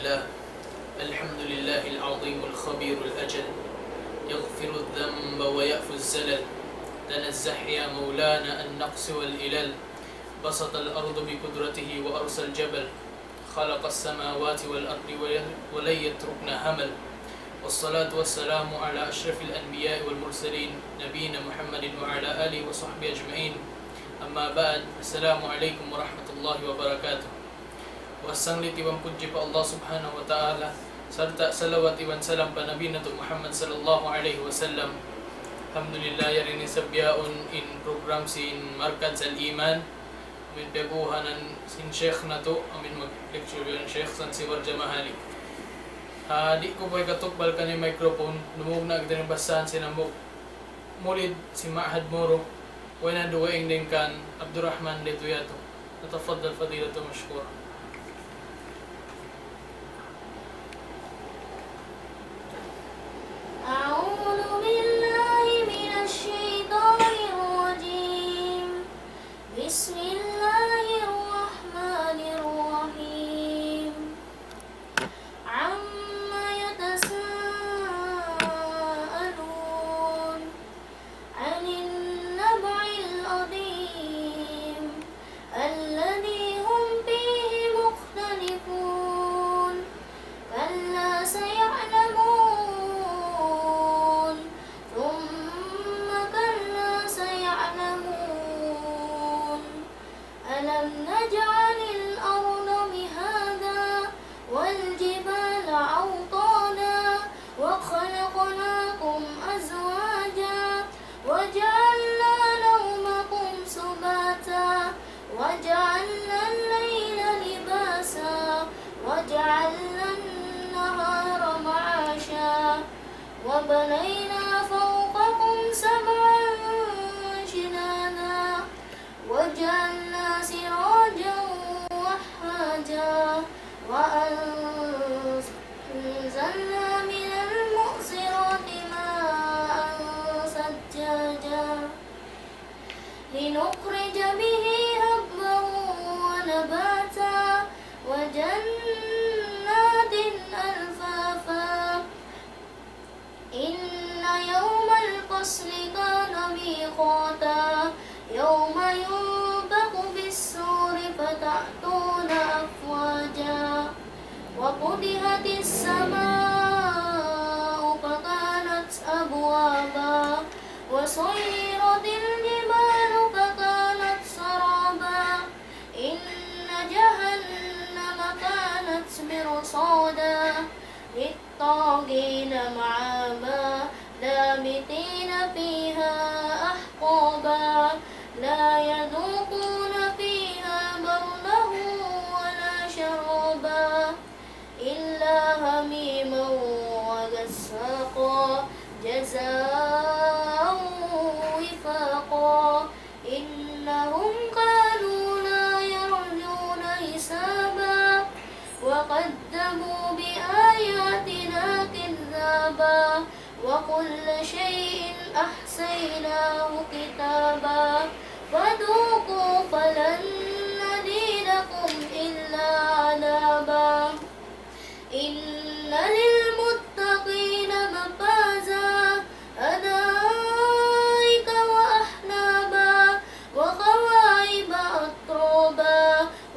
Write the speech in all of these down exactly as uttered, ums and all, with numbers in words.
الحمد لله العظيم الخبير الأجل، يغفر الذنب ويعفو الزلل. تنزه يا مولانا عن النقص والعلل، بسط الأرض بقدرته وأرسى الجبل، خلق السماوات والأرض ولم يتركنا همل. والصلاة والسلام على أشرف الأنبياء والمرسلين، نبينا محمد وعلى آله وصحبه أجمعين. أما بعد، السلام عليكم ورحمة الله وبركاته. Wasanglit iban pudji pa Allah Subhanahu wa Ta'ala, sarta' salawat iban salam pa Nabi natu' Muhammad sallallahu alayhi wasallam. Alhamdulillah, yari na isab bihaun in program sin Markaz Al-Iman. Amin piyag-uhanan sin Sheikh natu', amin mag-lecture yan Sheikh, san si Warja Mahali. Ah, di' ku pa ikatukbal kaniya microphone, dumungug na kita in basahan sin hambuuk mulid sin Ma'had Moro, way na dugaing dayn kan Abdurrahman Letuyato. نتفضل فضيلته مشكورا. أعوذ بالله من الشيطان الرجيم. بسم الله الرحمن الرحيم. عم يتساءلون. عن النبأ العظيم الذي هم فيه مختلفون. كلا سيعلمون. ثم كلا سيعلمون. ألم نجعل الأرض مهادا والجبال أوطادا وخلقناكم أزواجا وجعلنا نومكم سباتا وجعلنا الليل لباسا وجعلنا النهار معاشا وبنينا فوقكم سبعا شدادا وجعلنا سراجا وهاجا وأنزلنا من المعصرات ماء ثجاجا لنخرج به حبا ونباتا وجنات ألفافا إن يوم الفصل كان ميقاتا يوم ينفخ في الصور فتأتون أفواجا وفتحت السماء فكانت أبوابا وسيرت الجبال فكانت سرابا إن جهنم كانت مرصادا للطاغين مآبا لابثين فيها أحقابا لا يذوقون فيها بردا ولا شرابا إلا حميما وغساقا جزاء وفاقا إنهم كانوا لا يرجون حسابا وكذبوا بآياتنا كذابا وكل شيء أحصيناه كتابا فذوقوا فلن نزيدكم إلا عذابا إن للمتقين مفازا حدائق وأعنابا وكواعب أترابا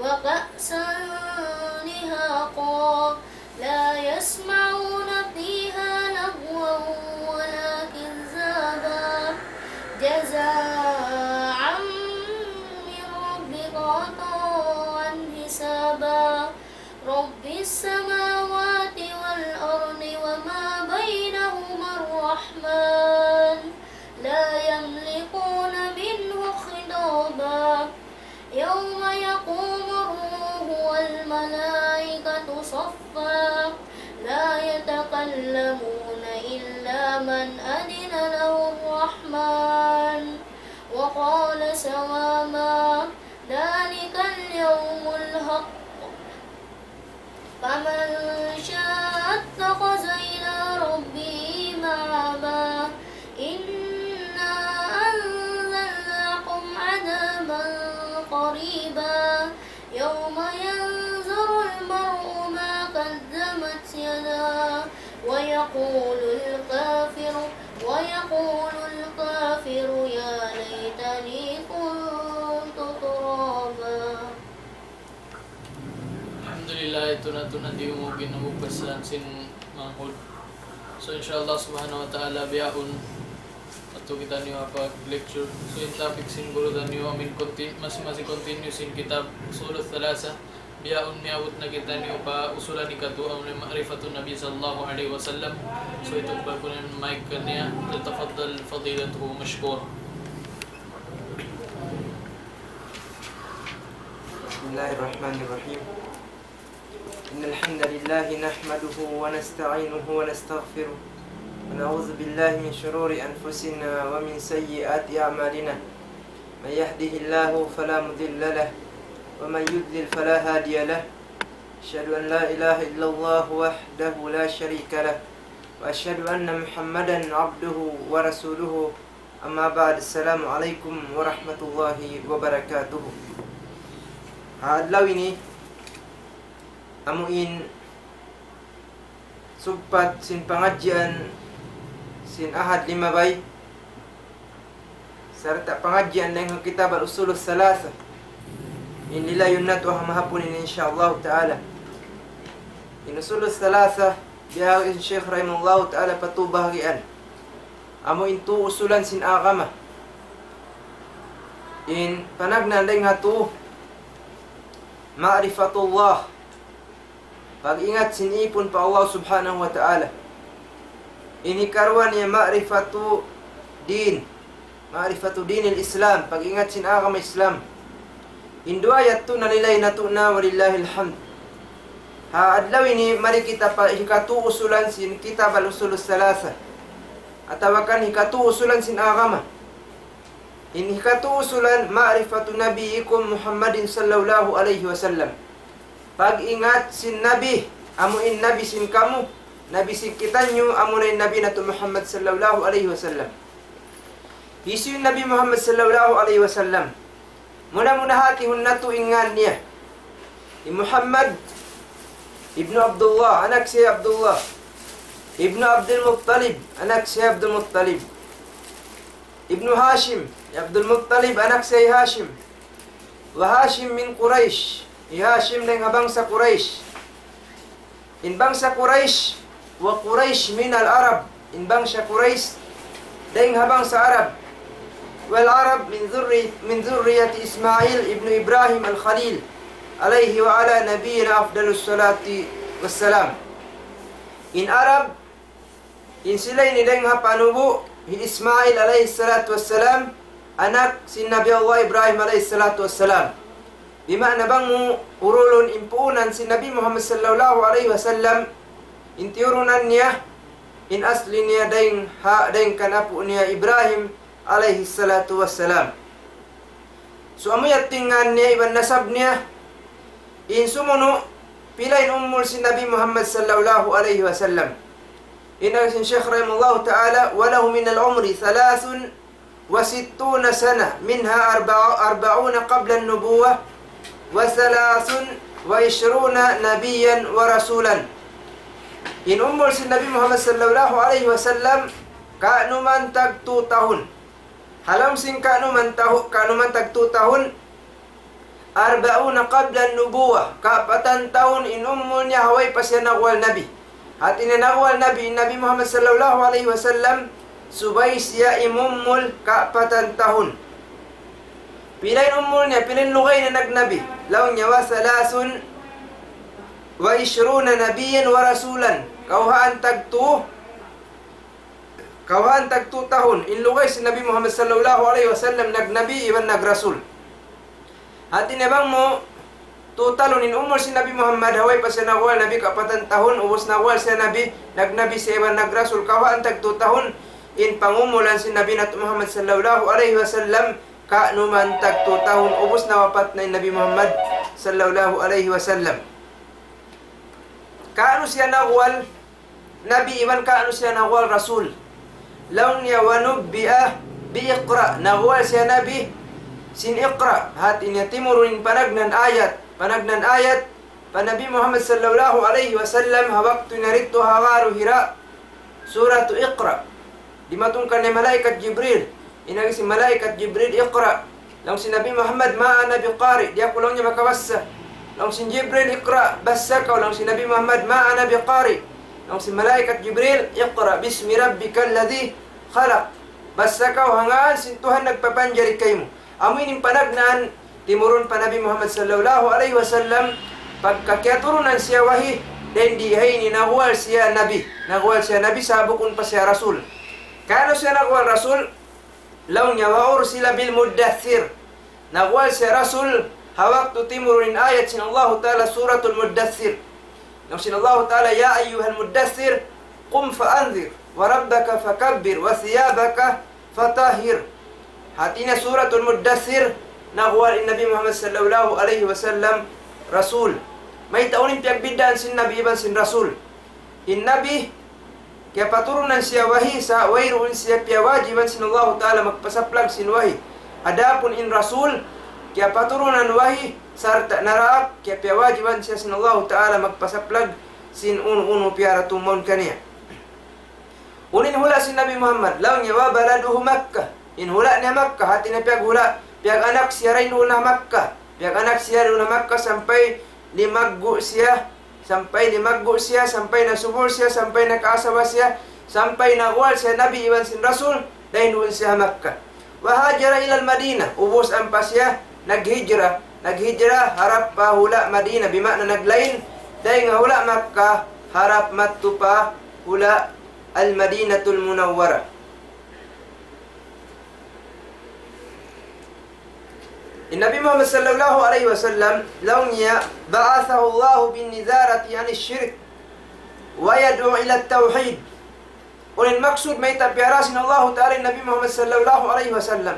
وكأسا دهاقا لا يسمعون فيها لغوا ولا كذابا جزاء من ربك عطاء حسابا رب السماوات والأرض وما بينهما الرحمن لا يملكون منه خطابا يوم يقوم الروح والملائكة صفا لا يتكلمون إلا من أذن له الرحمن وقال صوابا ذلك اليوم الحق فمن شاء اتخذ إلى ربه مآبا إنا أنذرناكم عذابا قريبا يوم ينظر المرء ما قدمت يقول الكافر، ويقول الكافر يا ليتني كنت ترابا. Alhamdulillah, itu na, itu na di umugin na mugpasan sin manghud. So, inshallah subhanahu wa ta'ala, bihaun atu kitaniyu pag-lecture. So, in topic sin guru taniyu, amu in conti-, masi-masi continue sin kitab Usul Thalatha. Bihaun miyabut na kitaniyu pa usulan hikatu, amu in ma'rifatun Nabi sallallahu alayhi wasallam. So, itu ba kunan mic kaniya, فليتفضل فضيلته مشكورا. بسم الله الرحمن الرحيم. إن الحمد لله نحمده ونستعينه ونستغفره، ونعوذ بالله من شرور أنفسنا ومن سيئات أعمالنا. من يهده الله فلا مضل له، ومن يضلل فلا هادي له. أشهد أن لا إله إلا الله وحده لا شريك له، وأشهد أن محمدا عبده ورسوله. أما بعد، السلام عليكم ورحمة الله وبركاته. Ha adlaw ini, amu in sugpat sin pangadjian sin Ahad limabay, sarta' pangadjian dayn ha kitab Al-Usul Thalatha. In lilayun natu' ha mahapun ini, insya Allah ta'ala. In Usul Thalatha, biya' in Shaykh rahimahullahu ta'ala patubagian, amu in tū usulan sin agama. In panagnaan dayn ha tū, ma'rifatullah, pag-ingat sin ipun pa Allah subhanahu wa ta'ala. In hikaruwa niya ma'rifatu din, ma'rifatu dinil Islam, pag-ingat sin agama Islam. In duwa yadtu nalilay natu' na, walillahil hamd. Ha adlaw ini, mari kita pa hikatū usulan sin kitab Al-Usul Thalatha, atawa kan hikatū usulan sin agama. In hikatū usulan, ma'rifatu nabiyyikum Muhammadin sallallahu alayhi wasallam. Pag-ingat sin Nabi, amu in Nabi sin kamu, Nabi sin kitaniyu, amu na in Nabi natu' Muhammad sallallahu alayhi wasallam. Hisiyu in Nabi Muhammad sallallahu alayhi wasallam? Muna-muna hatihun natu' in ngan niya. Hi Muhammad ibnu Abdullah, anak siya Abdullah. Ibnu Abdul Muttalib, anak siya Abdul Muttalib. Ibnu Hashim, hi Abdul Muttalib, anak siya hi Hashim. وهاشم من قريش. Hi Hashim dayn ha bangsa Quraysh. In bangsa Quraysh, وقريش من العرب. In bangsa Quraysh dayn ha bangsa Arab. والعرب من ذري-، من ذرية إسماعيل ابن إبراهيم الخليل، عليه وعلى نبينا أفضل الصلاة والسلام. In Arab, in sila ini dayn ha panubu' hi Ismail alayhi salatu wassalam, anak sin Nabi Allah Ibrahim alayhi salatu wassalam. Di' maana bang mu urulun in puunan sin Nabi Muhammad sallallahu alayhi wasallam, in tiyurunan niya, in asli niya dayn ha, dayn kan apu' niya Ibrahim alayhi salatu wassalam. So, amu yadtu in ngan niya iban nasab niya. In sumunu', pila in umul sin Nabi Muhammad sallallahu alayhi wasallam? In agi sin Shaykh rahimahullahu ta'ala, وله من العمر ثلاث وستون سنة، منها أربع-، أربعون قبل النبوة، وثلاث وعشرون نبيا ورسولا. In umul sin Nabi Muhammad sallallahu alayhi wasallam, kanuman tagtū tahun. Ha lawm sin kanuman tahu-, kanuman tagtū tahun, أربعون قبل النبوة, kaapatan tahun in umul niya ha way pa siya nagwal nabi. Hati niya nagwal nabi in Nabi Muhammad sallallahu alayhi wasallam, subay siya imumul kaapatan tahun. Pila in umul niya, pila in lugay niya nagnabi? Laung niya, وثلاث وعشرون نبيا ورسولا. Kawhaan tagtū, kawhaan tagtū tahun in lugay sin Nabi Muhammad sallallahu alayhi wasallam nagnabi iban nagrasul. Hati niya bang mu tutalun in umul sin Nabi Muhammad, ha way pa siya nagwal nabi kaapatan tahun, ubus nagwal siya nabi, nagnabi siya iban nagrasul, kawhaan tagtū tahun in pangumulan sin Nabi natu' Muhammad sallallahu alayhi wasallam, kanuman tagtū tahun, ubus nawapat na in Nabi Muhammad sallallahu alayhi wasallam. Kaunu siya nagwal nabi iban kaunu siya nagwal rasul? Laung niya, ونبئ بإقرأ, nagwal siya nabi sin Iqra. Hati niya timurun in panagnaan ayat, panagnaan ayat pa Nabi Muhammad sallallahu alayhi wasallam ha waktu niya didtu ha Gharu Hira. Suratu Iqra. Dimatung kaniya malaikat Jibril. In agi sin malaikat Jibril, "Iqra." Laung sin Nabi Muhammad, "Ma ana biqari." Di' aku laung niya makabassa. Laung sin Jibril, "Iqra." Bassa kaw. Laung sin Nabi Muhammad, "Ma ana biqari." Laung sin malaikat Jibril, "Iqra bismi rabbikal ladhi khalaq." Bassa kaw ha ngan sin Tuhan nagpapanjari kaymu. Amu ini in panagnaan timurun pa Nabi Muhammad sallallahu alayhi wasallam, pagka kiyaturunan siya wahi, dayn di ha ini naguwal siya nabi. Naguwal siya nabi, sa' bukun pa siya rasul. Kaynu siya naguwal rasul, laung niya, "Wa ursila bil muddathir." Naguwal siya rasul, ha waktu timurun in ayat sin Allahu Ta'ala, Suratul Muddathir. Laung sin Allahu Ta'ala, "Ya ayyuhal muddathir, qum fa anzir, wa rabbaka fakabbir, wa thiyabaka fatahhir." Hati niya Suratul Muddathir, naguwal in Nabi Muhammad sallallahu alayhi wasallam rasul. Mayta' unu in piyagbiddaan sin nabi iban sin rasul? In nabi, kiyapaturunan siya wahi, sa' wayruun siya piyawajiban sin Allahu Ta'ala magpasaplag sin wahi. Adapun in rasul, kiyapaturunan wahi, sarta' naraak, kiyapiyawajiban siya sin Allahu Ta'ala magpasaplag sin unu-unu piyaratung mawn kaniya. Unu in hula' sin Nabi Muhammad, laung niya, "Wa baladuhu Makkah." In hula' niya Makkah, hati niya piyaghula', piyag-anak siya dayn duun ha Makkah. Piyag-anak siya dayn duun ha Makkah sampay limaggu' siya, sampay limaggu' siya, sampay nasubul siya, sampay nakaasawa siya, sampay naguwal siya nabi iban sin rasul, dayn duun siya ha Makkah. Wa hajara ilal Madinah, ubus ampa siya naghijra, naghijra harap pa hula' Madinah, bima'na naglain, dayn ha hula' Makkah, harap madtu pa hula' Al-Madinatul Munawwarah. In Nabi Muhammad sallallahu alayhi wasallam, laung niya, "Ba'athahu Allahu bin nizarati anis shirk, wa yad'u ila tawhid." Unu in maksud mayta' piyara sin Allahu Ta'ala in Nabi Muhammad sallallahu alayhi wasallam?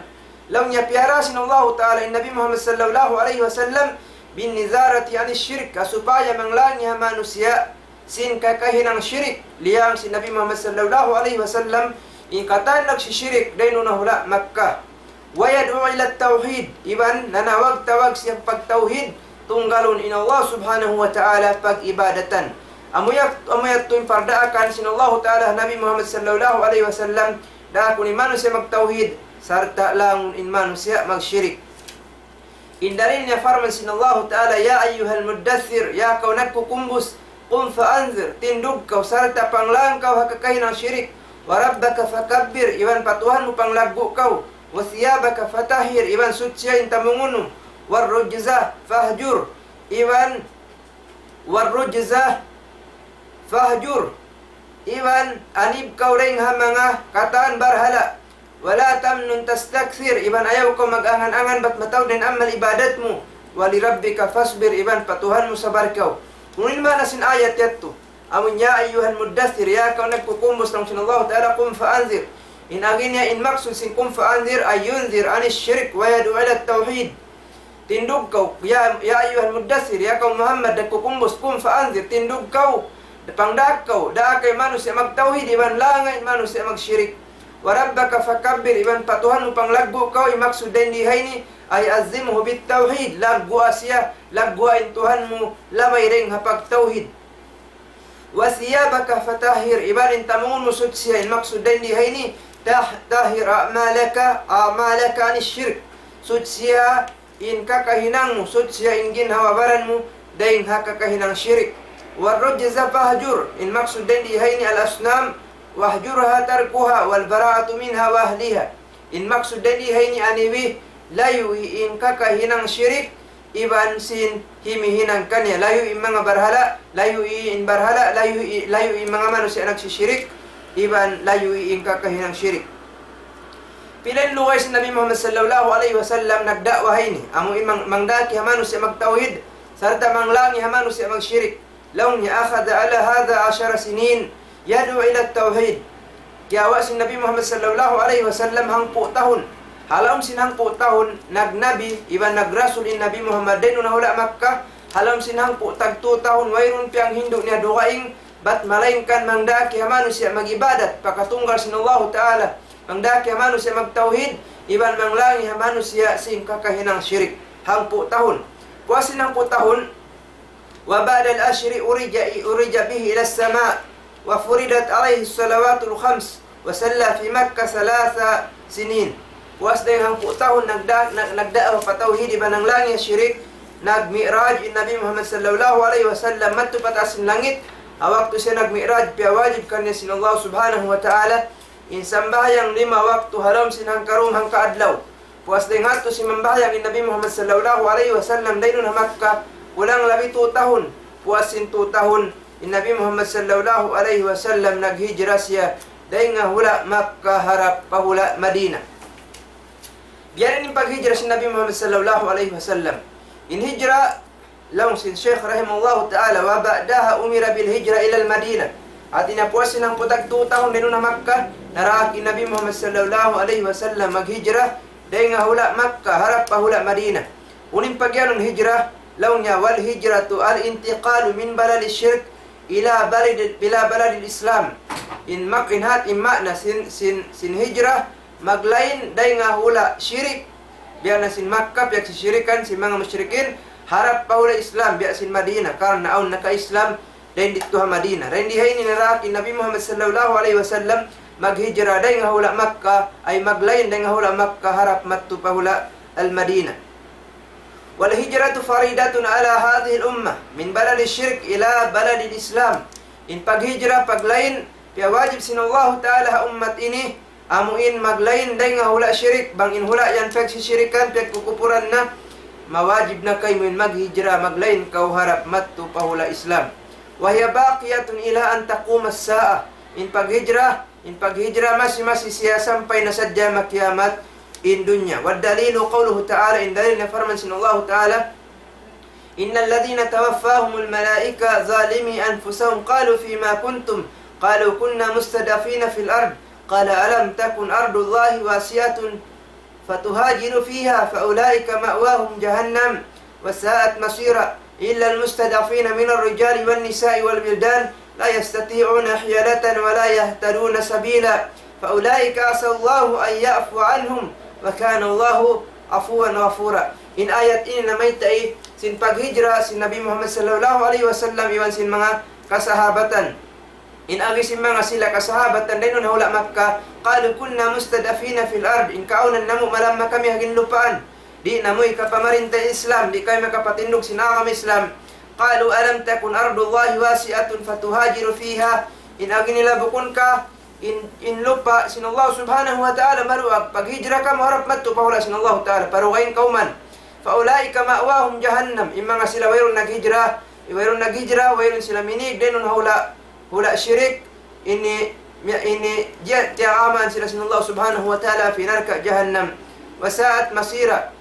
Laung niya piyara sin Allahu Ta'ala in Nabi Muhammad sallallahu alayhi wasallam bin nizarati anis shirk, ha supaya manglang ha manusiya' sin kakahinang shirik. Liyang sin Nabi Muhammad sallallahu alayhi wasallam, in katan nagsishirik dayn duun ha hula' Makkah. Wa yad'u ila tawhid, iban nanawag-tawag siya pagtawhid, tunggalun in Allah subhanahu wa ta'ala pag-ibadatan. Amu yat-, amu yadtu in pardaakan sin Allahu Ta'ala ha Nabi Muhammad sallallahu alayhi wasallam, daakun in manusiya' magtawhid, sarta' langun in manusiya' magshirik. In dalil niya parman sin Allahu Ta'ala, "Ya ayyuhal muddathir, ya kaw nagkukumbus, qum fa anzir, tindug kaw, sarta' panglang kaw ha kakahinang shirik, wa rabbaka fakabbir, iban pa Tuhan mu panglaggu' kaw, wa thiyabaka fatahhir, iban suchiya in tamungun mu, war rujza fahjur, iban, war rujza fahjur, iban anib kaw dayn ha manga katan barhala'. Wa la tamnun tastakthir, iban ayaw kaw mag-angan-angan bat mataud in amal ibadat mu. Wa li rabbika fasbir, iban pa Tuhan mu sabar kaw. Unu in maana sin ayat yadtu? Amun ya ayyuhal muddathir, ya kaw nagkukumbus, laung sin Allahu Ta'ala, qum fa anzir. In agi niya, in maksud sin qum fa anzir, ay yunzir anis shirk wa yad'u ila tawhid. Tindug kaw, ya, ya ayyuhal muddathir, ya kaw Muhammad nagkukumbus, qum fa anzir, tindug kaw, pangdaak kaw, daak in manusiya' magtawhid, iban langa in manusiya' magshirik. Wa rabbaka fakabbir, iban pa Tuhan mu panglaggu' kaw, in maksud dayn di ha ini, ay azzimhu bit tawhid, laggua siya, laggua in Tuhan mu, labay dayn ha pagtawhid. Wa thiyabaka fatahhir, iban in tamungun mu suchiya, in maksud dayn di ha ini, tah-, tahhir a'malaka, a'malaka anis shirk. Suchiya in kakahinang mu, suchiya in ginhawa-baran mu, dayn ha kakahinang shirik. War rujza fahjur, in maksud dayn di ha ini al asnam, wahjurha tarkuha, wal bara'atu minha wa ahliha. In maksud dayn di ha ini anibi, layui in kakahinang shirik, iban sin himihinang kaniya, layui in manga barhala', layui in barhala', layui, layui in manga manusiya' nagsishirik, iban layui in kakahinang shirik. Pila in lugay sin Nabi Muhammad sallallahu alayhi wasallam nagda'wa ha ini, amu in mang-, mangdaak ha manusiya' magtawhid, sarta' manglang ha manusiya' magshirik. Laung niya, akhadha ala hadha ashara sinin, yad'u ila tawhid. Kiyawa' sin Nabi Muhammad sallallahu alayhi wasallam hangpu' tahun. Ha lawm sin hangpu' tahun, nagnabi, iban nagrasul in Nabi Muhammad dayn ha hula' Makkah, ha lawm sin hangpu' tagtu tahun, wayruun piyanghindu' niya dugaing, bat malaingkan mangdaak ha manusiya' mag-ibadat, pakatunggal sin Allahu Ta'ala, mangdaak ha manusiya' magtawhid, iban manglang ha manusiya' sin kakahinang shirik. Hangpu' tahun. Puas sin hangpu' tahun, وبعد العشر عرج، عرج به إلى السماء. وفرضت عليه الصلوات الخمس وصلى في مكة ثلاث سنين. Puas dayng hangpu' tahun nagda-, nag-, nagda'wa pa tawhid iban nanglangi' shirik, nagmi'raj in Nabi Muhammad sallallahu alayhi wasallam madtu pa taas sin langit. Ha waktu siya nagmi'raj, piyawajib kaniya sin Allah subhanahu wa ta'ala in sambahayang lima waktu ha lawm sin hangka dum hangka adlaw. Puas dayng ha yadtu simambahayang in Nabi Muhammad sallallahu alayhi wasallam dayn duun ha Makkah, kulang labi tū tahun. Puas sin tū tahun, in Nabi Muhammad sallallahu alayhi wasallam naghijra siya dayn ha hula' Makkah harap pa hula' Madina. Biya' diin in paghijra sin Nabi Muhammad sallallahu alayhi wasallam. In hijra, laung sin Shaykh rahimahullahu ta'ala, وبعدها أمر بالهجرة إلى المدينة. Hāti niya puas sin hangpu' tū tahun dayn duun ha Makkah, naraak in Nabi Muhammad sallallahu alayhi wasallam maghijra dayn ha hula' Makkah harap pa hula' Madina. Unu in pagiyanun hijra, laung niya, والهجرة الانتقال من بلد الشرك إلى بلد، إلى بلد الإسلام. In mak-, in hat, in ma'na sin, sin, sin hijra, maglain dayn ha hula' shirik, biya' na sin Makkah, piyagsishirikan sin manga mushrikin, harap pa hula' Islam, biya' sin Madina, karna' awn naka-Islam dayn didtu ha Madina. Dayn di ha ini naraak in Nabi Muhammad sallallahu alayhi wasallam maghijra dayn ha hula' Makkah, ay maglain dayn ha hula' Makkah harap madtu pa hula' Al-Madina. والهجرة فريضة على هذه الأمة من بلد الشرك إلى بلد الإسلام. In paghijra, paglain, piyawajib sin Allahu ta'ala ha ummat ini, amu in maglain dayn ha hula' shirik, bang in hula' yan piyagsishirikan, piyagkukupuran na, mawajib na kaymu in maghijra, maglain kaw harap madtu pa hula' Islam. وهي باقية إلى أن تقوم الساعة. In paghijra, in paghijra masi-masi siya sampay na sadja makiyamat in dunya. والدليل قوله تعالى, in dalil niya parman sin Allahu ta'ala, إن الذين توفاهم الملائكة ظالمي أنفسهم قالوا فيما كنتم قالوا كنا مستضعفين في الأرض قال ألم تكن أرض الله واسعة فتهاجروا فيها فأولئك مأواهم جهنم وساءت مصيرا إلا المستضعفين من الرجال والنساء والولدان لا يستطيعون حيلة ولا يهتدون سبيلا فأولئك عسى الله أن يعفو عنهم وكان الله عفوا غفورا. In ayat ini namayta' sin paghijra sin Nabi Muhammad sallallahu alayhi wasallam iban sin manga kasahabatan. In agi sin manga sila kasahabatan dayn duun ha hula' Makkah, قالوا كنا مستضعفين في الأرض, in kaawnan namu' malamma kami ha ginlupaan. Di' namu' hikapamarinta Islam, di' kami makapatindug sin agama Islam. قالوا ألم تكن أرض الله واسعة فتهاجروا فيها. In agi nila bukun ka in, in lupa' sin Allah subhanahu wa ta'ala maluag, paghijra kamu harap madtu pa hula' sin Allah ta'ala, parugaing kawman. فأولئك مأواهم جهنم, in manga sila wayruun naghijra, wayruun naghijra, wayruun sila minīg dayn duun ha hula', hula' shirik, ini, ini, tiya-, tiyagaman sila sin Allah subhanahu wa ta'ala fi narka' jahannam. وساءت مصيرا.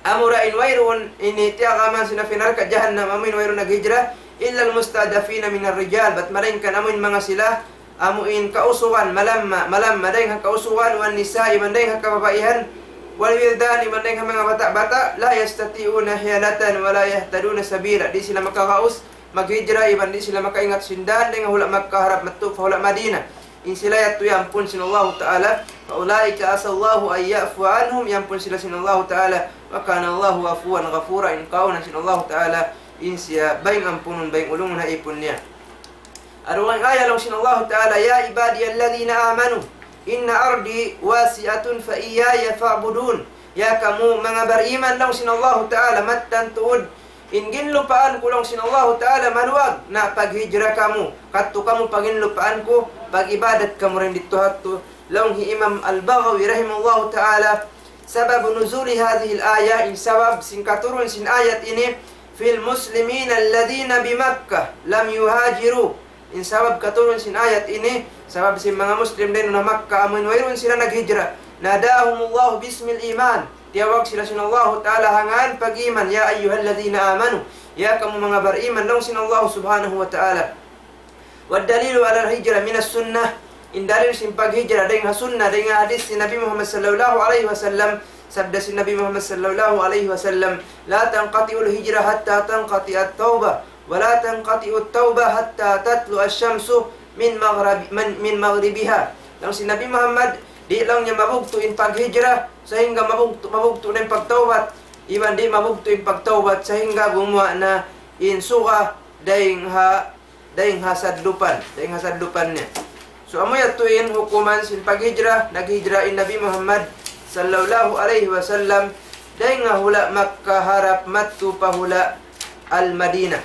Amura in wayruun ini tiyagaman sila fi narka' jahannam, amu in wayruun naghijra, إلا المستضعفين من الرجال, bat malaingkan amu in manga sila, amu in kausugan, malamma, malamma dayn ha kausugan, والنساء, iban dayn ha kababaihan, والولدان, iban dayn ha manga bata'-bata', لا يستطيعون حيلة ولا يهتدون سبيلا. Di' sila makagaus maghijra, iban di' sila makaingat sin dān dayn ha hula' Makkah harap madtu pa hula' Madina. In sila yadtu iyampun sin Allahu ta'ala, فأولئك عسى الله أن يعفو عنهم, iyampun sila sin Allahu ta'ala, وكان الله عفوا غفورا, in kaawnan sin Allahu ta'ala, in siya bayng ampunun, bayng ulungun ha ipun niya. Awn ayat laung sin Allahu ta'ala, يا عبادي الذين آمنوا إن أرضي واسعة فإياي فاعبدون. Ya kamu manga bariman, laung sin Allahu ta'ala, mattan tuud in ginlupaan ku, laung sin Allahu ta'ala, maluag, na paghijra kamu, kadtu kamu pa ginlupaan ku, pag-ibadat kamu dayn didtu ha aku. Laung hi Imam Al-Baghawi rahimahullahu ta'ala, سبب نزول هذه الآية, in sabab sin katurun sin ayat ini, في المسلمين الذين بمكة لم يهاجروا. In sabab katurun sin ayat ini, sabab sin manga Muslim dayn ha Makkah amu in wayruun sila naghijra. ناداهم الله باسم الإيمان. Tiyawag sila sin Allahu ta'ala ha ngān pag-iman, يا أيها الذين آمنوا. Ya kamu manga bariman, laung sin Allah subhanahu wa ta'ala. والدليل على الهجرة من السنة. In dalil sin paghijra dayn ha sunnah, dayn ha hadith sin Nabi Muhammad sallallahu alayhi wasallam. Sabda sin Nabi Muhammad sallallahu alayhi wasallam, لا تنقطع الهجرة حتى تنقطع التوبة، ولا تنقطع التوبة حتى تطلع الشمس من مغرب-، من، من مغربها. Laung sin Nabi Muhammad, di' laung niya mabugtu' in paghijra, sahingga mabugtu', mabugtu' na in pagtawbat. Iban di' mabugtu' in pagtawbat, sahingga gumuwa' na in suga dayn ha dayn ha sadlupan, dayn ha sadlupan niya. So, amu yadtu in hukuman sin paghijra, naghijra in Nabi Muhammad sallallahu alayhi wasallam, dayn ha hula' Makkah harap madtu pa hula' Al-Madinah.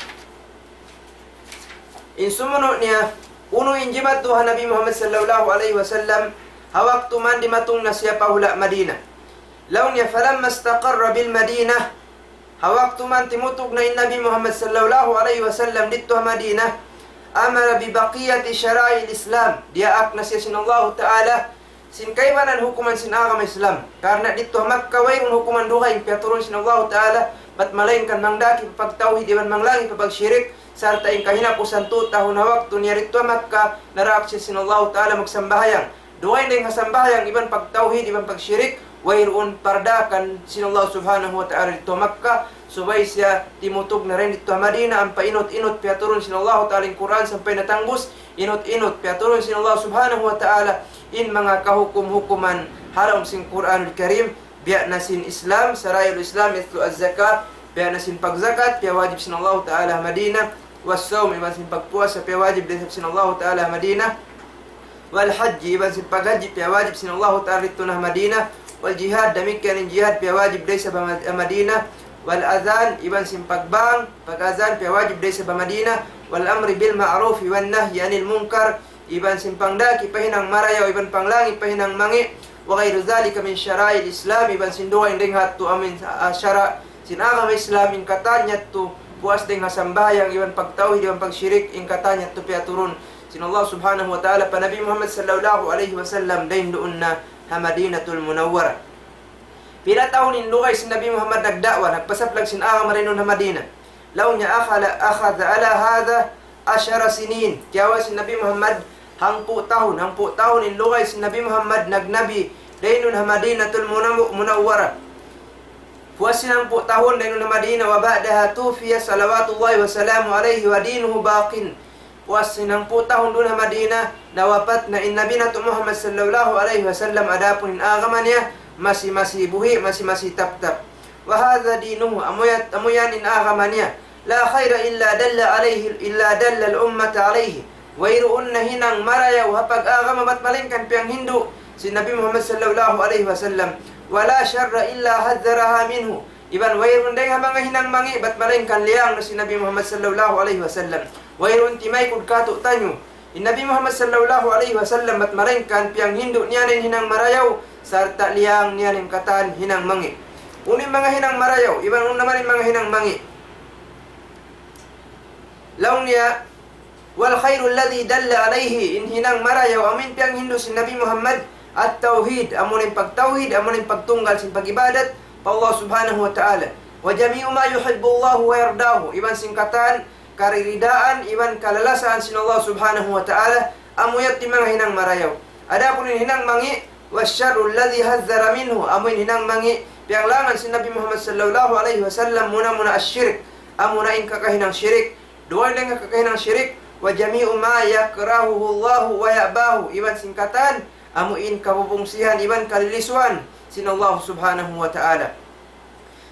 In sumunu' niya, unu in jimadtu ha Nabi Muhammad sallallahu alayhi wasallam, ha waktu man dimatung na siya pa hula' Madinah. Laung niya, فلما استقر بالمدينة, ha waktu man timutug na in Nabi Muhammad sallallahu alayhi wasallam didtu ha Madinah, أمر ببقية شرائع الإسلام, diyaak na siya sin Allahu Ta'ala sin kaibanan hukuman sin agama Islam. Karna' didtu ha Makkah wayruun hukuman dugaing piyaturun sin Allahu Ta'ala, bat malaingkan mangdaki pa pagtawhid iban manglangi pa pagshirik, sarta' in kahinapusan tu tahun ha waktu niya didtu ha Makkah, naraak siya sin Allahu Ta'ala magsambahayang. Dugaing dayn ha sambahayang iban pagtawhid iban pagshirik, wayruun pardakan sin Allah Subhanahu wa Ta'ala didtu ha Makkah, subay siya timutug na dayn didtu ha Madinah, ampa inut-inut piyaturun sin Allahu Ta'ala in Qur'an sampay natangbus, inut-inut piyaturun sin Allah Subhanahu wa Ta'ala in manga kahukum-hukuman ha lawm sin Qur'anul Karim, biya' na sin Islam, شرائع الإسلام مثل الزكاة, biya' na sin pagzakat, piyawajib sin Allahu Ta'ala ha Madinah, والصوم, iban sin pagpuasa, piyawajib da isab sin Allahu Ta'ala ha Madinah, والحج, iban sin paghajji, piyawajib sin Allahu Ta'ala didtu na ha Madinah, والجهاد, damikkiyan in jihad, piyawajib da isab ha Mad-, ha Madinah, والأذان, iban sin pagbang, pag-azan, piyawajib da isab ha Madinah, والأمر بالمعروف والنهي عن المنكر, iban sin pangdaki pa hinang marayaw, iban panglangi pa hinang mangi', وغير ذلك من شرائع الإسلام, iban sin dugaing dayn ha yadtu amu in, ah, sara' sin agama Islam, in katan yadtu, puas dayn ha sambahayang, iban pagtawhid, iban pagshirik, in katan yadtu piyaturun sin Allah Subhanahu wa Ta'ala pa Nabi Muhammad sallallahu alayhi wasallam dayn duun na ha Madinatul Munawwarah. Pila tahun in lugay sin Nabi Muhammad nagda'wa, nagpasaplag sin agama dayn duun ha Madinah? Laung niya, أخل-، أخذ على هذا عشر سنين. Kiyawa' sin Nabi Muhammad hangpu' tahun, hangpu' tahun in lugay sin Nabi Muhammad nagnabi dayn duun ha Madinatul Munaw-, Munawwarah. Puas sin hangpu' tahun dayn duun ha Madinah, وبعدها توفي صلوات الله وسلامه عليه ودينه باق. Puas sin hangpu' tahun duun ha Madinah, nawapat na in Nabi natu' Muhammad sallallahu alayhi wasallam, adapun in agama niya masi-masi buhi', masi-masi taptap. وهذا دينه, amu yan, amu yan in agama niya. لا خير إلا دل عليه، إلا دل الأمة عليه. Wayruun na hinang marayaw ha pag-agama bat malaingkan piyanghindu' sin Nabi Muhammad sallallahu alayhi wasallam. ولا شر إلا حذرها منه. Iban wayruun dayn ha manga hinang mangi' bat malaingkan liyang na sin Nabi Muhammad sallallahu alayhi wasallam. Wayruun timaykud kātu'niyu in Nabi Muhammad sallallahu alayhi wasallam bat malaingkan piyanghindu' niya na in hinang marayaw, sarta' liyang niya na in katan hinang mangi'. Unu in manga hinang marayaw, iban unu naman in manga hinang mangi'? Laung niya, والخير الذي دل عليه, in hinang marayaw amu in piyanghindu' sin Nabi Muhammad, التوحيد, amu in pagtawhid, amu in pagtunggal sin pag-ibadat pa Allah Subhanahu wa Ta'ala. وجميع ما يحب الله ويرضاه, iban sin katan kariridaan iban kalalasaan sin Allah Subhanahu wa Ta'ala, amu yadtu in manga hinang marayaw. Adapun in hinang mangi', والشر الذي حذر منه, amu in hinang mangi' piyanglangan sin Nabi Muhammad sallallahu alayhi wasallam, muna-muna الشرك, amu na in kakahinang shirik. Dugaing dayn ha kakahinang shirik, وجميع ما يكرهه الله ويأباه, iban sin katan amu in kabubungsihan iban kalilisuan sin Allah Subhanahu wa Ta'ala.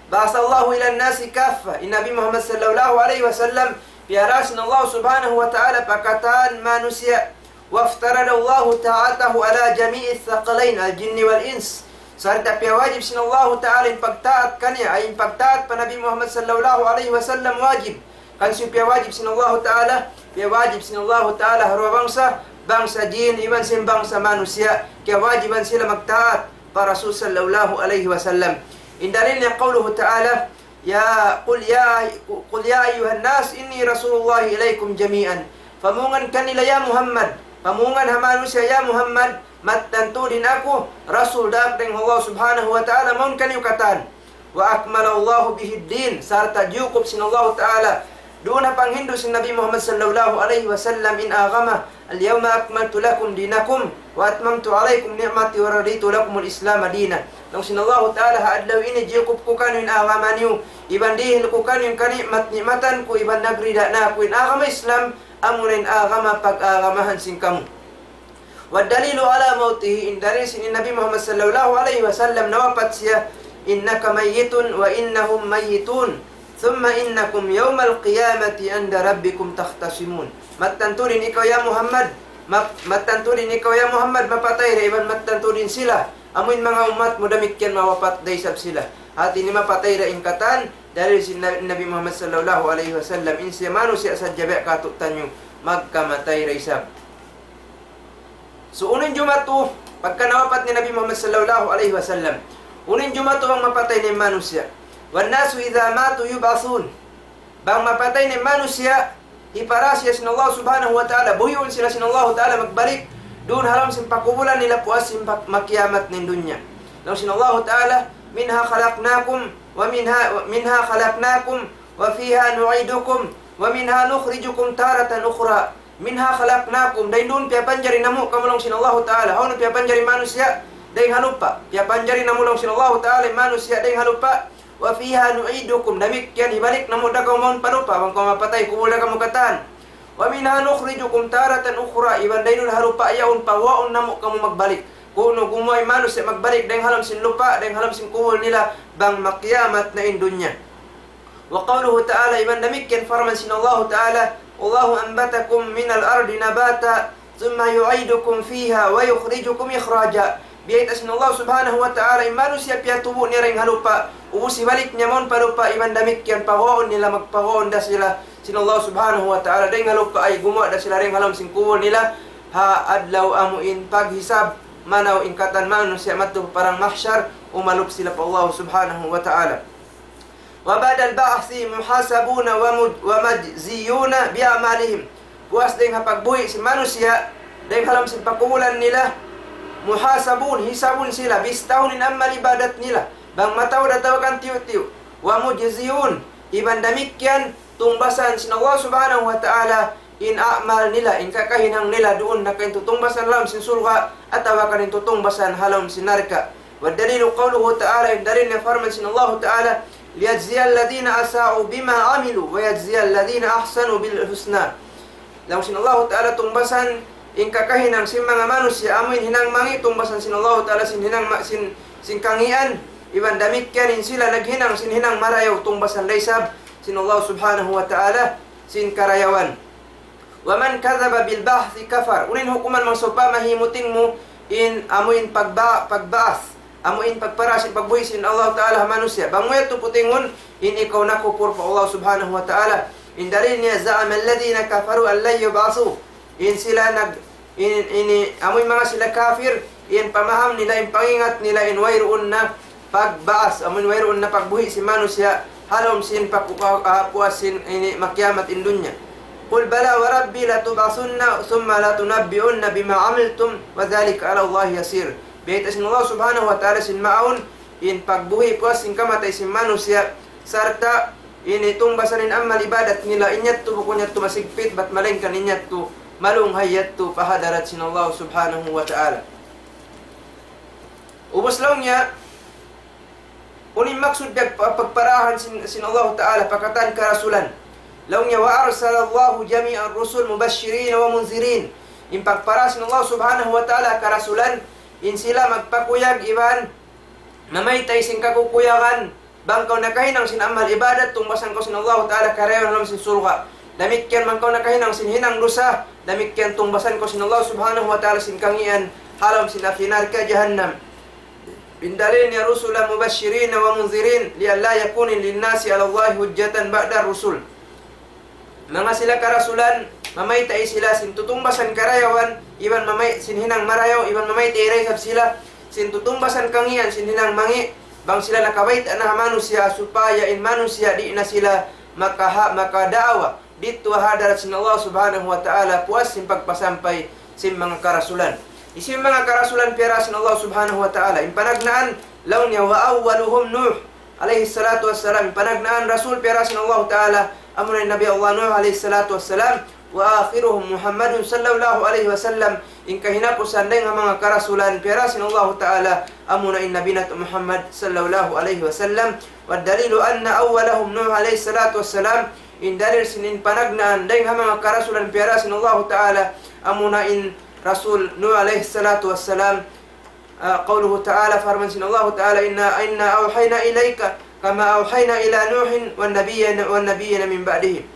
بعثه الله إلى الناس كافة, in Nabi Muhammad sallallahu alayhi wasallam piyara sin Allah Subhanahu wa Ta'ala pa katan manusiya'. وافترض الله طاعته على جميع الثقلين، الجن والإنس. Sarta' piyawajib sin Allahu Ta'ala in pagtaat kaniya, ay in pagtaat pa Nabi Muhammad sallallahu alayhi wasallam wajib. Hangkan sin piyawajib sin Allahu Ta'ala, piyawajib sin Allahu Ta'ala ha duwa bangsa, bangsa jin iban sin bangsa manusiya', kiyawajiban sila magtaat pa Rasul sallallahu alayhi wasallam. In dalil niya قوله تعالى, يا، قل يا، قل يا أيها الناس إني رسول الله إليكم جميعا. Pamungan kanila ya Muhammad, pamungan ha manusiya' ya Muhammad, mattan tuud in aku, Rasul daak dayn ha Allah Subhanahu wa Ta'ala mawn kaniyu katan. وأكمل الله به الدين, sarta' jiyukup sin Allahu Ta'ala duun ha panghindu' sin Nabi Muhammad sallallahu alayhi wasallam in agama. اليوم أكملت لكم دينكم وأتممت عليكم نعمتي ورضيت لكم الإسلام دينا. Laung sin Allahu Ta'ala, ha adlaw ini jiyukup ku kaniyu in agama niyu, iban dihil ku kaniyu in kani'mat-ni'matan ku, iban nagrida na aku in agama Islam, amuna in agama pag-agamahan sin kamu. والدليل على موته, in dalil sin in Nabi Muhammad sallallahu alayhi wasallam nawapat siya, إنك ميت وإنهم ميتون ثم إنكم يوم القيامة عند ربكم تختصمون. Mattan tuud in ikaw ya Muhammad, ma-, mattan tuud in ikaw ya Muhammad, mapatay da iban mattan tuud in sila, amuin manga ummat mu damikkiyan mawapat da isab sila. Hati niya mapatay da in katan, dalil sin Na-, Nabi Muhammad sallallahu alayhi wasallam, in siya manusiya' sadja biya' katu'niyu, magkamatay da isab. So, unu in jumatu, pagka nawapat in Nabi Muhammad sallallahu alayhi wasallam, unu in jumatu bang mapatay na in manusiya'. وَالنَّاسُ إِذَا مَاتُوا يُبْعَثُونَ. Bang mapatay na in manusiya', hipara siya sin Allah subhanahu wa ta'ala, buhiun sila sin Allah ta'ala magbalik, duun ha lawm sin pakubulan nila puas sin pa-, makiyamat na in dunya. Laung sin Allah ta'ala, مِنْهَا خَلَقْنَاكُمْ وَمِنْهَا، مِنْهَا خَلَقْنَاكُمْ وَفِيهَا نُعِيدُكُمْ وَمِنْهَا نُخْرِجُكُمْ تَارَةً أُخْرَى. مِنْهَا خَلَقْنَاكُمْ, dayn duun piyapanjari namu' kamu laung sin Allahu Ta'ala. Hawnu piyapanjari manusiya'? Dayn ha lupa'. Piyapanjari namu' laung sin Allahu Ta'ala manusiya' dayn ha lupa'. وَفِيهَا نُعِيدُكُمْ, damikkiyan hibalik namu' da kamu mawn pa lupa'. Bang kamu mapatay, kubul da kamu katan. وَمِنْهَا نُخْرِجُكُمْ تَارَةً أُخْرَى, iban dayn duun ha lupa' yaun, paguwaun namu' kamu magbalik. Kunu' gumuwa' in manusiya' magbalik dayn ha lawm sin lupa', dayn ha lawm sin kubul nila, bang makiyamat na in dunya. وقوله تعالى, iban damikkiyan parman sin Allahu Ta'ala, وَاللَّهُ أَنْبَتَكُمْ مِنَ الْأَرْضِ نَبَاتًا ثُمَّ يُعِيدُكُمْ فِيهَا وَيُخْرِجُكُمْ إِخْرَاجًا. Biyayta' sin Allah Subhanahu wa Ta'ala, in manusiya' piyatubu' niya dayn ha lupa', ubus hibalik niya mawn pa lupa', iban damikkiyan paguwaun nila, magpaguwaun da sila sin Allah Subhanahu wa Ta'ala dayn ha lupa', ay gumuwa' da sila dayn ha lawm sin kubul nila, ha adlaw amu in paghisab, manaw in katan manusiya' madtu pa parang mahsyar, umalup sila pa Allah Subhanahu wa Ta'ala. وَبَعْدَ الْبَعْثِ مُحَاسَبُونَ وَمُجْ-، وَمَجْزِيُّونَ بِأَعْمَالِهِمْ. Puas dayn ha pagbuhi' sin manusiya', dayn ha lawm sin pakubulan nila, muhasabun, hisabun sila, bistahun in amal ibadat nila, bang mataud atawa kan tiyu'-tiyu'. وَمُجْزَوْنَ, iban damikkiyan, tungbasan sin Allah Subhanahu wa Ta'ala, in amal nila, in kakahinang nila duun na kain tutungbasan ha lawm sin surga', atawa kain tutungbasan ha lawm sin narka'. وَالدَّلِيلُ قَوْلُهُ تَعَالَى, in dalil niya parman sin Allahu Ta'ala, لِيَجْزِيَ الَّذِينَ أَسَاءُوا بِمَا عَمِلُوا وَيَجْزِيَ الَّذِينَ أَحْسَنُوا بِالْحُسْنَى. Laung sin Allahu Ta'ala tungbasan in kakahinang sin manga manusiya' amu in hinang mangi', tungbasan sin Allahu Ta'ala sin hinang ma-, sin, sin kangian, iban damikkiyan in sila naghinang sin hinang marayaw, tungbasan da isab sin Allah Subhanahu wa Ta'ala sin karayawan. وَمَنْ كَذَبَ بِالْبَعْثِ كَفَرَ. Unu in hukuman bang sawpama himuting mu in amu in pagba-, pagba'ath, amu in pagpara sin pagbuhi' sin Allah Ta'ala ha manusiya'. Bang mu yadtu putingun, in ikaw nakupur pa Allah Subhanahu wa Ta'ala. In dalil niya, زَعَمَ الَّذِينَ كَفَرُوا أَنْ لَنْ يُبْعَثُوا. In sila nag-, in, ini, amu in manga sila kafir, in pamaham nila, in pangingat nila, in wayruun na pagba'ath, amu in wayruun na pagbuhi' sin manusiya', ha lawm sin paku-, pa-, ah, puas sin ini makiyamat in dunya. قُلْ بَلَىٰ وَرَبِّي لَتُبْعَثُنَّ ثُمَّ لَتُنَبَّؤُنَّ بِمَا عَمِلْتُمْ وَذَٰلِكَ عَلَى اللَّهِ يَسِيرٌ. Biyayta' sin Allah Subhanahu wa Ta'ala sin mawn, in pagbuhi' puas sin kamatay sin manusiya', sarta' ini tungbasan in amal ibadat nila, in yadtu bukun yadtu masigpit, bat malaingkan in yadtu malunghay yadtu pa hadarat sin Allah Subhanahu wa Ta'ala. Ubus laung niya, unu in maksud biya' pa-, pagparahan sin, sin Allah Ta'ala pa katan karasulan. Laung niya, وَأَرْسَلَ اللَّهُ جَمِيعَ الرُّسُلِ مُبَشِّرِينَ وَمُنْذِرِينَ. In pagpara sin Allah Subhanahu wa Ta'ala karasulan, in sila magpakuyag iban mamayta' sin kakukuyagan, bang kaw nakahinang sin amal ibadat, tungbasan kaw sin Allah Ta'ala karayawan ha lawm sin surga'. Damikkiyan bang kaw nakahinang sin hinang dusa, damikkiyan tungbasan kaw sin Allah Subhanahu wa Ta'ala sin kangian ha lawm sin api narka' jahannam. In dalil niya, رُسُلًا مُبَشِّرِينَ وَمُنْذِرِينَ لِئَلَّا يَكُونَ لِلنَّاسِ عَلَى اللَّهِ حُجَّةٌ بَعْدَ الرُّسُلِ. Manga sila karasulan, mamayta' sila sin tutungbasan karayawan, iban mamay-, sin hinang marayaw, iban mamayta' da isab sila sin tutungbasan kangian, sin hinang mangi', bang sila nakabayta' na ha manusiya', supaya in manusiya' di' na sila makaha-, makadaawa didtu ha hadarat sin Allah Subhanahu wa Ta'ala, puas sin pagpasampay sin manga karasulan. Hisiyu in manga karasulan piyara sin Allah Subhanahu wa Ta'ala? In panagnaan, laung niya, وَأَوَّلُهُمْ نُوحٌ عَلَيْهِ الصَّلَاةُ وَالسَّلَامُ. In panagnaan rasul piyara sin Allah Ta'ala, amuna in Nabi Allah Nuh alayhi salatu wassalam, وَآخِرُهُمْ مُحَمَّدٌ صَلَّى اللَّهُ عَلَيْهِ وَسَلَّمَ. In kahinapusan dayn ha manga karasulan piyara sin Allah Ta'ala, amuna in Nabi natu' Muhammad sallallahu alayhi wasallam. وَالدَّلِيلُ أَنَّ أَوَّلَهُمْ نُوحٌ عَلَيْهِ الصَّلَاةُ وَالسَّلَامُ. In dalil sin in panagnaan dayn ha manga karasulan piyara sin Allah Ta'ala, amuna in Rasul Nuh alayhi salatu wassalam, ah, قَوْلُهُ تَعَالَى, parman sin Allah Ta'ala, إِنَّا، إِنَّا أَوْحَيْنَا إِلَيْكَ كَمَا أَوْحَيْنَا إِلَى نُوحٍ وَالنَّبِيِّينَ، وَالنَّبِيِّينَ مِنْ بَعْدِهِ.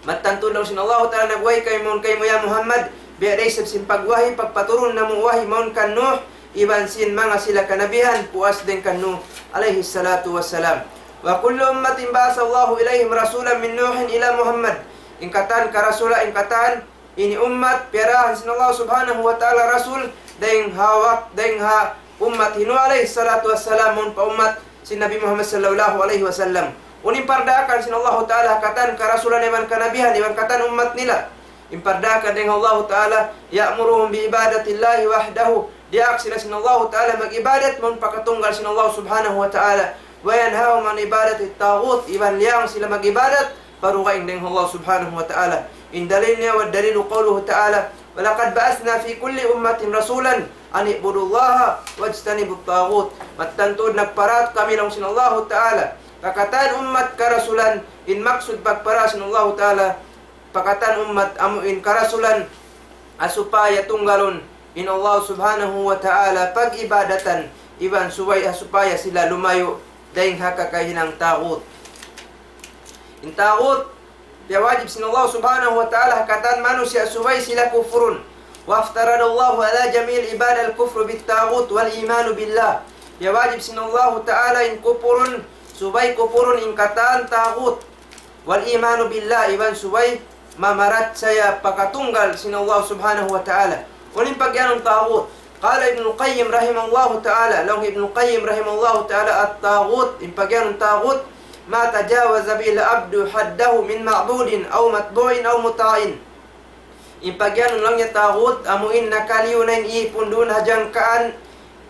Mattan tuud laung sin Allahu Ta'ala nagwahi kaymu, kaymu ya Muhammad, biya' da isab sin pagwahi, pagpaturun namu' wahi mawn kan Nuh, iban sin manga sila kanabihan, puas dayn kan Nuh, alayhi salatu wassalam. وكل أمة بعث الله إليهم رسولا من نوح إلى محمد. In katan karasulan, in katan ini ummat, piyarahan sin Allah Subhanahu wa Ta'ala rasul, dayn ha wak-, dayn ha ummat hi Nuh alayhi salatu wassalam, mawn pa ummat sin Nabi Muhammad sallallahu alayhi wasallam. Unu in pardaakan sin Allahu Ta'ala ha katan karasulan iban kanabihan, iban katan ummat nila. In pardaakan dayn ha Allahu Ta'ala, يأمرهم بعبادة الله وحده. Diyaak sila sin Allahu Ta'ala mag-ibadat mawn pa katunggal sin Allah Subhanahu wa Ta'ala. وينهاهم عن عبادة الطاغوت. Iban liyang sila mag-ibadat pa dugaing dayn ha Allah Subhanahu wa Ta'ala. In dalil niya, والدليل قوله تعالى: ولقد بعثنا في كل أمة رسولا أن اعبدوا الله واجتنبوا الطاغوت. Mattan tuud nagparaat kami laung sin Allahu Ta'ala pa katan ummat karasulan, in maksud pagparaat sin Allahu Ta'ala pa katan ummat amu in karasulan, ha supaya tunggalun in Allah Subhanahu wa Ta'ala pag-ibadatan, iban subay ha supaya sila lumayu' dayn ha kakahinang taghut. In taghut, piyawajib sin Allah Subhanahu wa Ta'ala ha katan manusiya' subay sila kufurun. وافترض الله على جميع العباد الكفر بالطاغوت والإيمان بالله. Piyawajib sin Allahu Ta'ala in kufurun, subay kufurun in katan taghut. والإيمان بالله, iban subay mamarachaya pa katunggal sin Allah Subhanahu wa Ta'ala. Unu in pagiyanun taghut? قال ابن القيم رحمه الله تعالى, laung Ibn Qayyim rahimahullahu ta'ala, الطاغوت, in pagiyanun taghut, ما تجاوز به العبد حده من معبود أو متبوع أو مطاع. In pagiyanun laung niya taghut, amu in nakaliyu na in ipun duun ha jangkaan,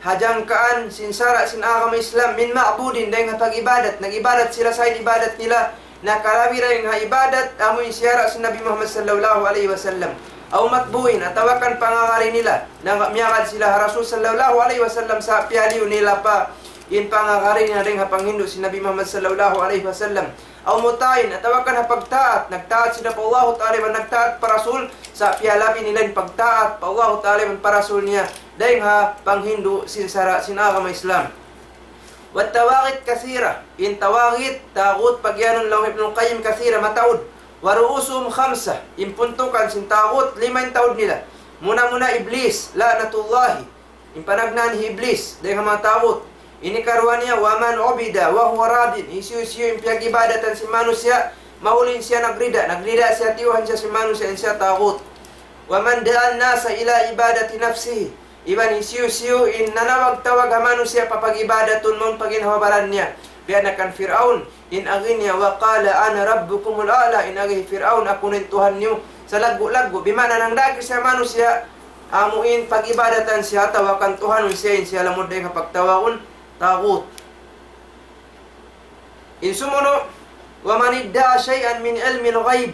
ha jangkaan sin sara' sin agama Islam, من معبود, dayn ha pag-ibadat. Nag-ibadat sila, sa' in ibadat nila nakalabi dayn ha ibadat, amu in siyara' sin Nabi Muhammad sallallahu alayhi wasallam. أو متبوع, atawa kan pangagad nila, na miyagad sila ha Rasul sallallahu alayhi wasallam, sa' piyaliyu nila pa in pangagad nila dayn ha panghindu' sin Nabi Muhammad sallallahu alayhi wasallam. أو مطاع, atawa kan ha pagtaat, nagtaat sila pa Allahu Ta'ala iban nagtaat pa Rasul, sa' piyalabi nila in pagtaat pa Allahu Ta'ala iban pa Rasul niya, dayn ha panghindu' sin sara' sin agama Islam. والطواغيت كثيرة, in tawaghit, taghut pagiyanun laung Ibnul Qayyim, كثيرة, mataud. ورؤوسهم خمسة, in puntukan sin taghut, lima in taud nila. Muna-muna Iblis, لعنة الله, in panagnaan hi Iblis, dayn ha manga taghut. Ini karuwa niya, ومن عبد وهو راض, hisiyu-siyu in piyag-ibadatan sin manusiya', mahuli in siya nagrida, nagrida siya, tiyuhan siya sin manusiya', in siya taghut. ومن دعا الناس إلى عبادة نفسه, iban hisiyu-siyu in nanawag-tawag ha manusiya' pa pag-ibadatun mawn pa ginhawa-baran niya. Biya' na kan Fir'aun, in agi niya, وقال أنا ربكم الأعلى, in agi hi Fir'aun, aku na in Tuhan niyu salaggu'-laggu'. Bima'na nangdaak siya manusiya', amu in pag-ibadatan siya, atawa kan tuhanun siya, in siya lamud dayn ha pagtawagun taghut. In sumunu', ومن ادعى شيئا من علم الغيب.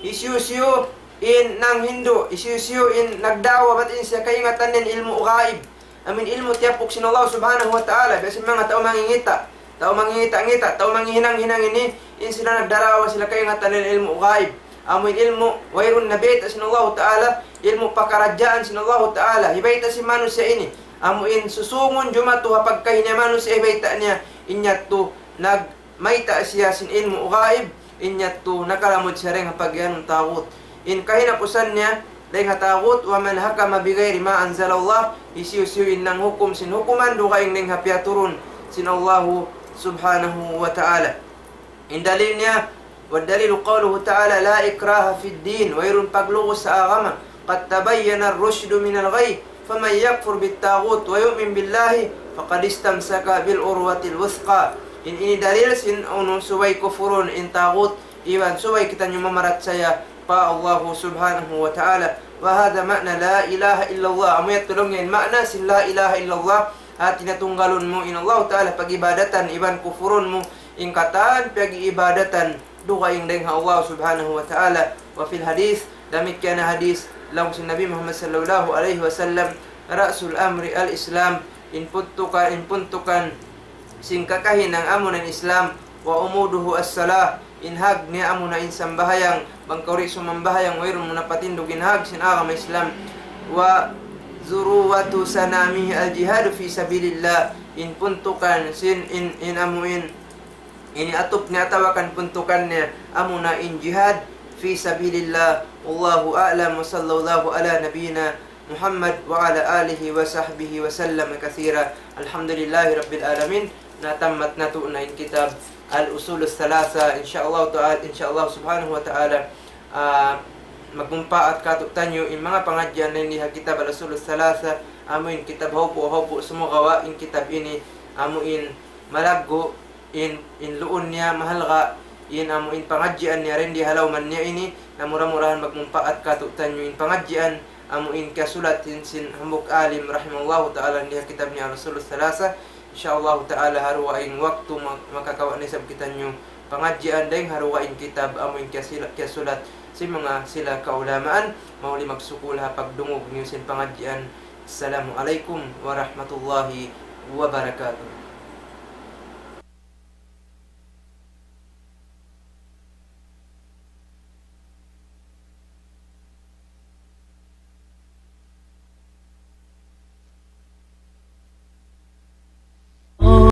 Hisiyu-siyu in nanghindu', hisiyu-siyu in nagda'wa bat in siya kaingatan niya in ilmu' ghaib. Amu in ilmu' tiyapuk sin Allah Subhanahu wa Ta'ala, biya' sin manga tau mangingita', tau mangingita'-ngita', tau manghihinang-hinang ini, in sila nagdarawa sila kaingatan nila ilmu' ghaib. Amu in ilmu' wayruun nabayta' sin Allahu Ta'ala, ilmu' pakaradjaan sin Allahu Ta'ala, hibayta' sin manusiya' ini. Amu in susungun jumatu ha pagkahi niya manusiya' hibayta' niya, in yadtu nagmayta' siya sin ilmu' ghaib, in yadtu nakalamud siya dayn ha pagiyanun taghut. In kahinapusan niya, dayn ha taghut, ومن حكم بغير ما أنزل الله, hisiyu-siyu in nanghukum sin hukuman dugaing dayn ha piyaturun sin Allahu Subhanahu wa Ta'ala. In dalil niya, والدليل قوله تعالى: لا إكراه في الدين, wayruun paglugus ha agama, قد تبين الرشد من الغي، فمن يكفر بالطاغوت ويؤمن بالله فقد استمسك بالعروة الوثقى. In ini dalil sin unu subay kufurun in taghut, iban subay kitaniyu mamarachaya pa Allahu Subhanahu wa Ta'ala. وهذا معنى لا إله إلا الله. Amu yadtu laung niya in ma'na sin la ilaha illallah, hāti niya tunggalun mu in Allahu Ta'ala pag-ibadatan, iban kufurun mu in katan piyag-iibadatan dugaing dayn ha Allah Subhanahu wa Ta'ala. وفي الحديث, damikkiyan ha hadith, laung sin Nabi Muhammad sallallahu alayhi wasallam, رأس الأمر الإسلام, in puntukan, in puntukan sin kakahinang amuna in Islam, وعموده الصلاة, in hāg niya amuna in sambahayang, bang kaw di' sumambahayang, wayruun mu na patindug in hāg sin agama Islam, وذروة سنامه الجهاد في سبيل الله, in puntukan sin, in, in amu in, ini atup niya atawa kan puntukan niya, amuna in jihad في سبيل الله. والله أعلم، وصلى الله على نبينا محمد وعلى آله وصحبه وسلم كثيرا. الحمد لله رب العالمين. Natammat natu' na in kitab Al-Usul Thalatha. Insya Allah ta'ala, insya Allah subhanahu wa ta'ala, ah, magmumpaat katu'taniyu in manga pangadjian dayn di ha kitab Al-Usul Thalatha, amu in kitab haupu'-haupu'. Sumagawa' in kitab ini amu in malaggu' in, in luun niya, mahalga' in amu in pangadjian niya dayn di ha lawm niya ini. Na mura-murahan magmumpaat katu'taniyu in pangadjian amu in kiyasulat sin, sin hambuuk alim rahimahullahu ta'ala dayn di ha kitab niya Al-Usul Thalatha. Insya Allah ta'ala ha dugaing waktu ma-, makakawa' na isab kitaniyu pangadjian dayn ha dugaing kitab amu in kiyasila-, kiyasulat sin manga sila kaulamaan. Mahuli magsukul ha pagdungug niyu sin pangadjian. Assalamu alaykum warahmatullahi wabarakatuh.